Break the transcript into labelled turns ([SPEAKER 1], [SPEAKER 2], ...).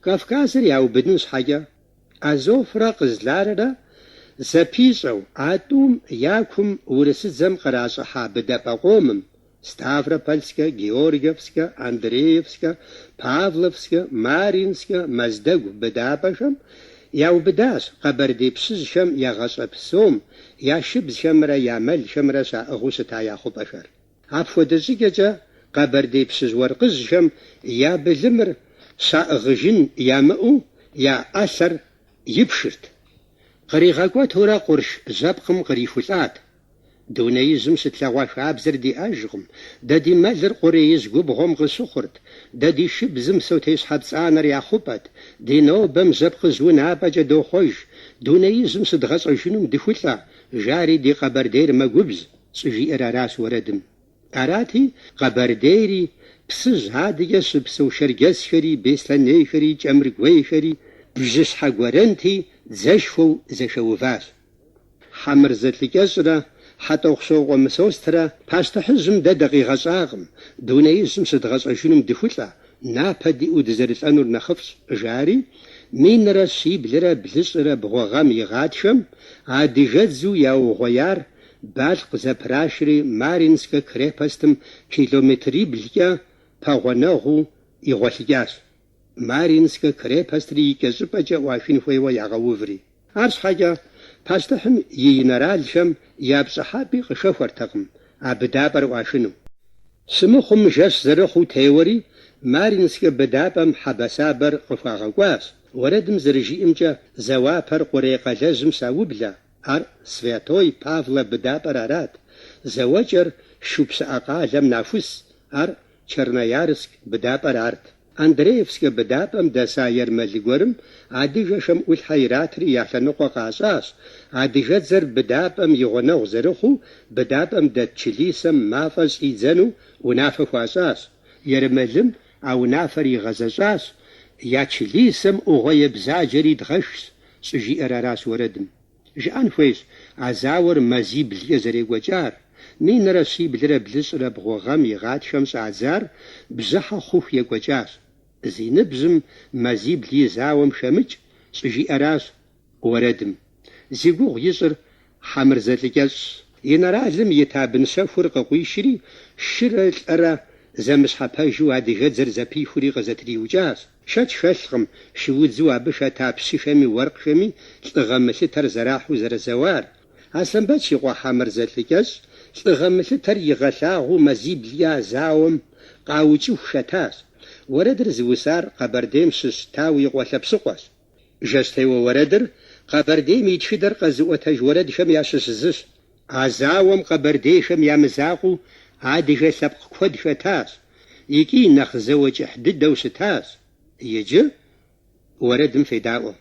[SPEAKER 1] Кавказыр яубыдын щхьэкӏэ, Азоврэ Къызларрэ зэпищӏэу а тӏум я кум урысыдзэм къращӏыхьа быдапӏэ къомым, Ставропольскэ, Георгиевскэ, Андреевскэ, Павловскэ, Марьинскэ, Мэздэгу быдапӏэхэм, яубыдащ къэбэрдей пщыжьхэм я гъащӏэ псом я шыбзхэмрэ я мэлхэмрэ щаӏыгъыу щыта я хъупӏэхэр. Апхуэдэ щӏыкӏэкӏэ къэбэрдей пщыжь-уэркъыжьхэм я былымыр щаӏыгъыжын ямыӏэу я ӏэлъэр ипшырт. Къригъэкӏуэтурэ къурш жьэпкъым кърихулӏат. Дунеижьым щытлъэгъуа хабзэр диӏэжкъым, дэ ди мэлыр Къуреижь губгъуэм къыщыхъурт, дэ ди шыбзым сотей щхьэпцӏанэр я хъупӏэт, ди нобэм жьэпкъыжь унапӏэкӏэ дохъуэж, дунеижьым щыдгъэщӏэжынум дыхулӏэ, жари ди Къэбэрдейр мэгубжь, щӏыжиӏэр аращ уэрэдым. Арати, Къэбэрдейри, Псыжь адэкӏэ щыпсэу шэрджэсхэри, беслъэнейхэри, кӏэмыргуейхэри бжыщхьэ гуэрэнти, дзэшхуэу зэхэуващ. Хьэмырзэ Лӏыкӏэщӏрэ Хьэтӏохъущокъуэ Мысострэ пащтыхьыжьым дэ дыкъигъэщӏакъым, дунеижьым щыдгъэщӏэжынум дыхулӏэ, напэ диӏэу дызэрылӏэнур нэхъыфӏщ, жари, минрэ щиблрэ блыщӏрэ бгъу гъэм и гъатхэм адыгэдзэу яугъуеяр Балъкъ зэпрашри Марьинскэ крепостым километриблкӏэ пэгъунэгъуу игъуэлъыкӏащ. Марьинскэ крепостри икӏэщӏыпӏэкӏэ ӏуахын хуейуэ ягъэуври. Арщхьэкӏэ пащтыхьым и инэралхэм я пщӏыхьэпӏи къыхэхуэртэкъым а быдапӏэр ӏуахыну. Щымыхъум жэщ зэрыхъуу теуэри, Марьинскэ быдапӏэм хьэбэсабэр къыхуагъэкӏуащ. Уэрэдым зэрыжиӏэмкӏэ, зауапэр Къурей къалэжьым щаублэ, ар Святой Павлэ быдапӏэр арат, зауэкӏэр Шупщыӏэ къалэм нахус, ар Черноярск быдапӏэр арт. Андреевскэ быдапӏэм дэса ермэлы гуэрым адыгэхэм ӏулъхьэ иратри я лъэныкъуэ къащӏащ. Адыгэдзэр быдапӏэм и гъунэгъу зэрыхъуу, быдапӏэм дэт чылисэм мафӏэ щӏидзэну унафэ хуащӏащ. Ермэлым а унафэр игъэзэщӏащ, я чылисэм ӏугъуэ бзаджэри дгъэшхщ, щӏыжиӏэр аращ уэрэдым. Жыӏэн хуейщ а зауэр мазиблкӏэ зэрекӏуэкӏар, минрэ щиблрэ блыщӏрэ бгъу гъэм и гъатхэм щӏадзар бжьыхьэ хъуху екӏуэкӏащ. Зи ныбжьым мазибл и зауэм хэмыкӏ, щӏыжиӏэращ уэрэдым. Зи гугъу ищӏыр Хьэмырзэ Лӏыкӏэщӏщ. Инэралым и табын щэхур къыкъуишри, шырэ лӏырэ зэмыщхьэпэжу адыгэдзэр зэпихури къызэтриукӏащ. Шэч хэлъкъым шуудзэу абы хэта пщыхэми уэркъхэми лӏыгъэ мылъытэр зэрахьэу зэрызэуар. Аслъэнбэч и къуэ Хьэмырзэ Лӏыкӏэщӏ лӏыгъэ мылъытэр игъэлъагъуэу мазиблкӏэ а зауэм къаукӏыху хэтащ. Уэрэдыр зыусар Къэбэрдейм щыщ Тау и къуэ Лъэпщыкъуэщ. Жэщтеуэ уэрэдыр Къэбэрдейм и тхыдэр къэзыӏуэтэж уэрэдхэм ящыщ зыщ. А зауэм къэбэрдейхэм я мызакъуэу адыгэ лъэпкъ куэд хэтащ икӏи нэхъ зауэ кӏыхь дыдэу щытащ. Иджы уэрэдым федаӏуэ.